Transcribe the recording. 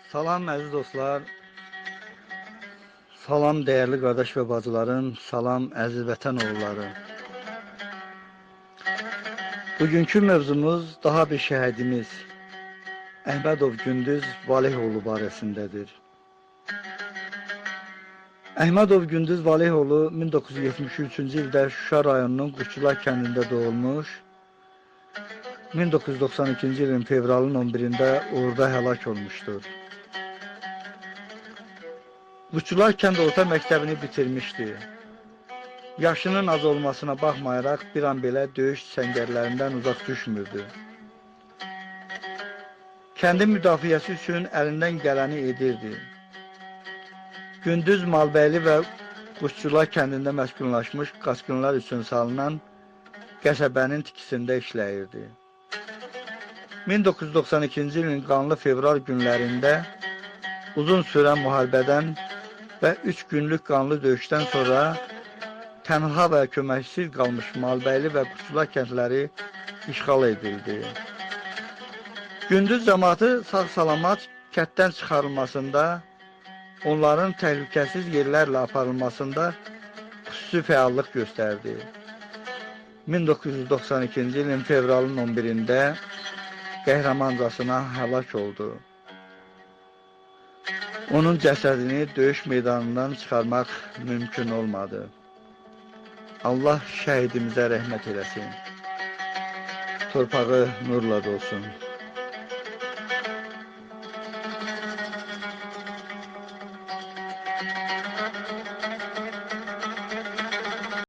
Salam əziz dostlar. Salam dəyərli qardaş və bacılarım, salam əziz vətən oğulları. Bugünkü mövzumuz daha bir şəhidimiz Əhmədov Gündüz Valehoğlu barəsindədir. Əhmədov Gündüz Valehoğlu 1973-cü ildə Şuşa rayonunun Quşçular kəndində doğulmuş. 1992-ci ilin fevralın 11-də orada həlak olmuşdur. Quşçular kənd orta məktəbini bitirmişdi. Yaşının az olmasına baxmayaraq bir an belə döyüş səngərlərindən uzaq düşmürdü. Kəndin müdafiəsi üçün əlindən gələni edirdi. Gündüz Malbəyli və Quşçular kəndində məskunlaşmış qaçqınlar üçün salınan qəsəbənin tikisində işləyirdi. 1992-ci ilin qanlı fevral günlərində uzun sürən müharibədən və 3 günlük qanlı döyüşdən sonra tənha və köməksiz qalmış Malbəyli və Quşçular kəndləri işğal edildi. Gündüz cəmaatı sağ-salamat kənddən çıxarılmasında, onların təhlükəsiz yerlərlə aparılmasında xüsusi fəallıq göstərdi. 1992-ci ilin fevralın 11-də qəhrəmancasına həlak oldu. Onun cəsədini döyüş meydanından çıxarmaq mümkün olmadı. Allah şəhidimizə rəhmət eləsin. Torpağı nurla dolsun.